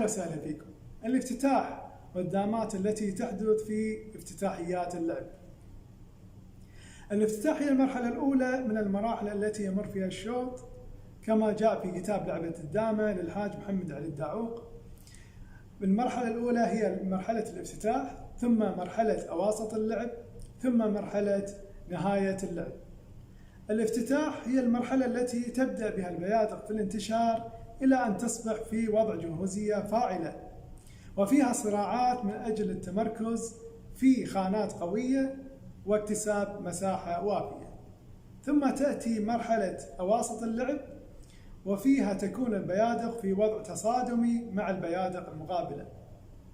وسهلا فيكم. الافتتاح والدامات التي تحدث في افتتاحيات اللعب. الافتتاح هي المرحلة الأولى من المراحل التي يمر فيها الشوط، كما جاء في كتاب لعبة الدامة للحاج محمد علي الداعوق. المرحلة الأولى هي مرحلة الافتتاح، ثم مرحلة أواسط اللعب، ثم مرحلة نهاية اللعب. الافتتاح هي المرحلة التي تبدأ بها البيادق في الانتشار إلى أن تصبح في وضع جهوزية فاعلة، وفيها صراعات من أجل التمركز في خانات قوية واكتساب مساحة وافية. ثم تأتي مرحلة أواسط اللعب، وفيها تكون البيادق في وضع تصادمي مع البيادق المقابلة،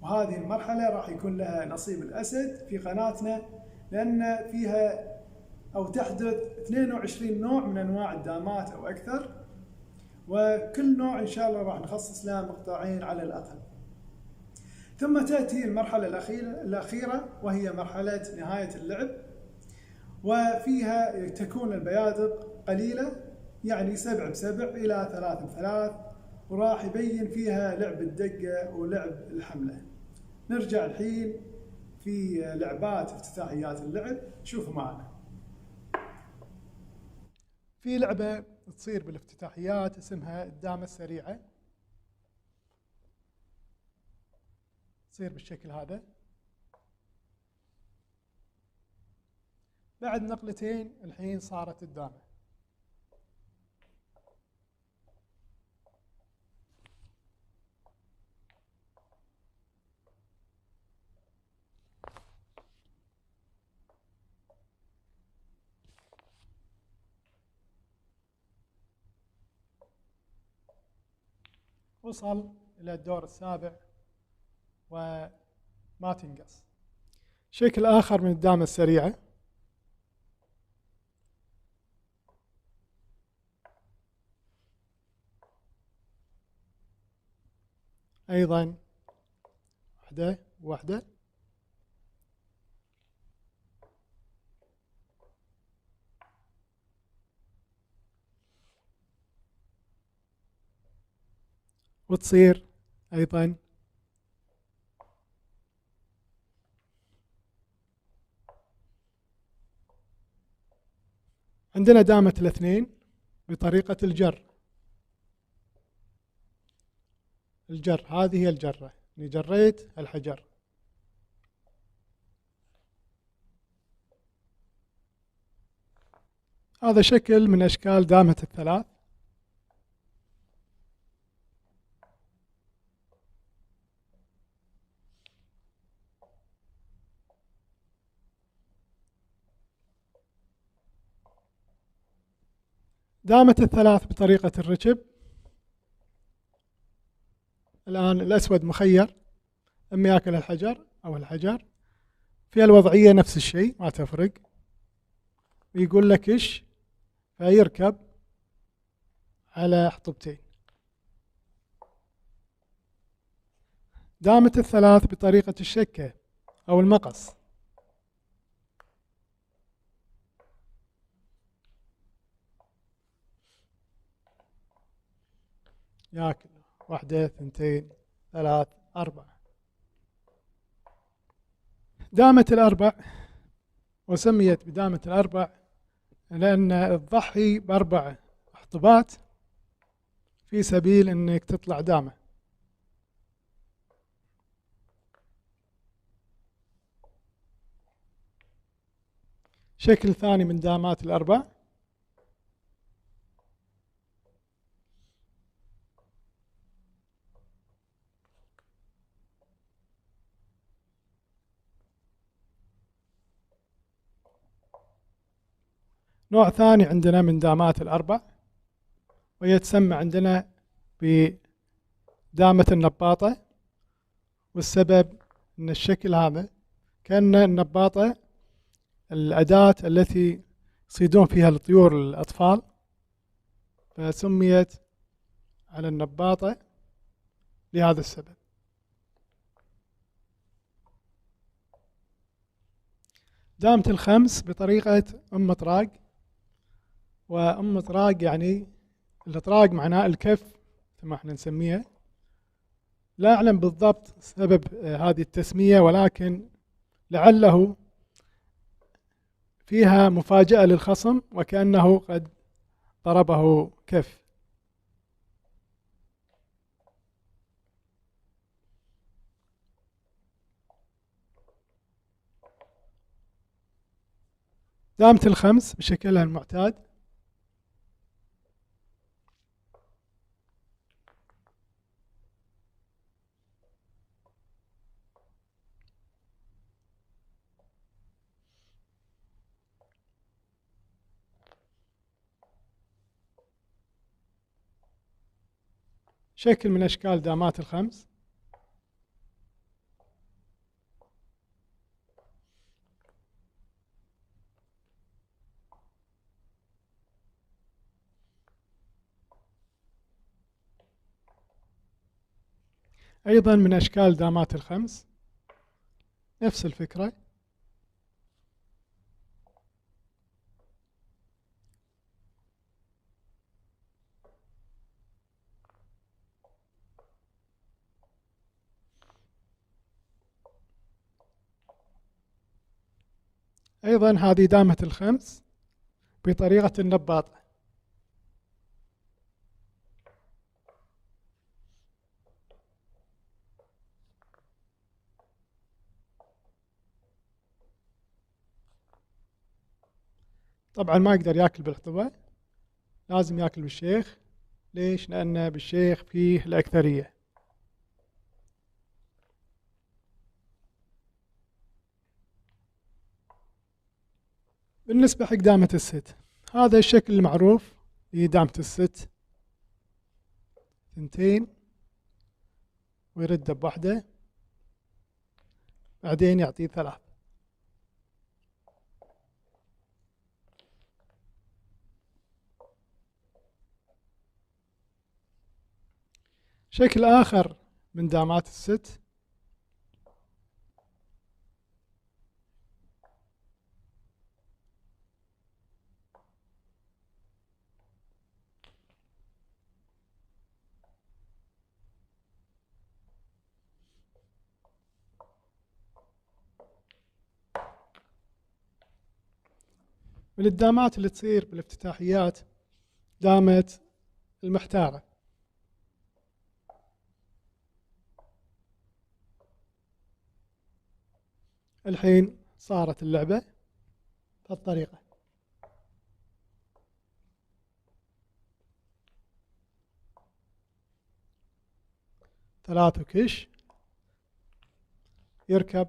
وهذه المرحلة راح يكون لها نصيب الأسد في قناتنا، لأن فيها أو تحدث 22 نوع من أنواع الدامات أو أكثر، وكل نوع إن شاء الله راح نخصص له مقطعين على الأقل. ثم تأتي المرحلة الأخيرة وهي مرحلة نهاية اللعب، وفيها تكون البيادق قليلة، يعني 7 ب7 إلى 3 ب3، وراح يبين فيها لعب الدقة ولعب الحملة. نرجع الحين في لعبات افتتاحيات اللعب، شوفوا معنا. في لعبة تصير بالافتتاحيات اسمها الدامة السريعة، تصير بالشكل هذا. بعد نقلتين الحين صارت الدامة. وصل إلى الدور السابع وما تنقص. شكل آخر من الدامة السريعة، أيضا واحدة واحدة. وتصير أيضا عندنا دامة الاثنين بطريقة الجر. الجر هذه هي الجرة، إني جريت الحجر. هذا شكل من أشكال دامة الثلاث. دامة الثلاث بطريقة الركب. الآن الأسود مخير، أما يأكل الحجر أو الحجر. في الوضعية نفس الشيء ما تفرق. ويقول لك إيش، فيركب على حطبتين. دامة الثلاث بطريقة الشكة أو المقص. ياكل 1 2 3 4. دامة الأربع، وسميت بدامة الأربع لأن تضحي ب4 حطبات في سبيل أنك تطلع دامة. شكل ثاني من دامات الأربع. نوع ثاني عندنا من دامات الأربع، وهي تسمى عندنا بدامة النباطة، والسبب أن الشكل هذا كأن النباطة الأداة التي يصيدون فيها الطيور الأطفال، فسميت على النباطة لهذا السبب. دامة الخمس بطريقة أم طراق، وأم طراق يعني الإطراق معناه الكف كما احنا نسميها. لا أعلم بالضبط سبب هذه التسمية، ولكن لعله فيها مفاجأة للخصم وكأنه قد ضربه كف. دامة الخمس بشكلها المعتاد. شكل من أشكال دامات الخمس. أيضا من أشكال دامات الخمس، نفس الفكرة. أيضا هذه دامة الخمس بطريقة النباط. طبعا ما يقدر ياكل بالحطبة، لازم ياكل بالشيخ. ليش؟ لأن بالشيخ فيه الأكثرية. بالنسبة حق دامة الست، هذا الشكل المعروف لدامة الست، 2 ويرد بواحدة، بعدين يعطيه 3. شكل آخر من دامات الست، من الدامات اللي تصير بالافتتاحيات دامة المحتارة. الحين صارت اللعبة بهالطريقة. 3 وكش يركب،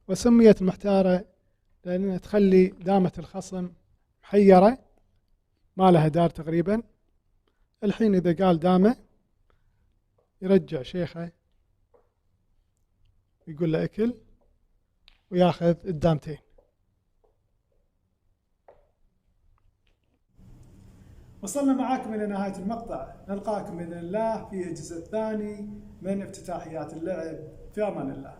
وسميت المحتارة لأنها تخلي دامة الخصم محيرة ما لها دار تقريبا. الحين إذا قال دامة يرجع شيخه يقول له أكل وياخذ الدامتين. وصلنا معاكم إلى نهاية المقطع، نلقاكم بإذن الله في الجزء الثاني من افتتاحيات اللعب. في أمان الله.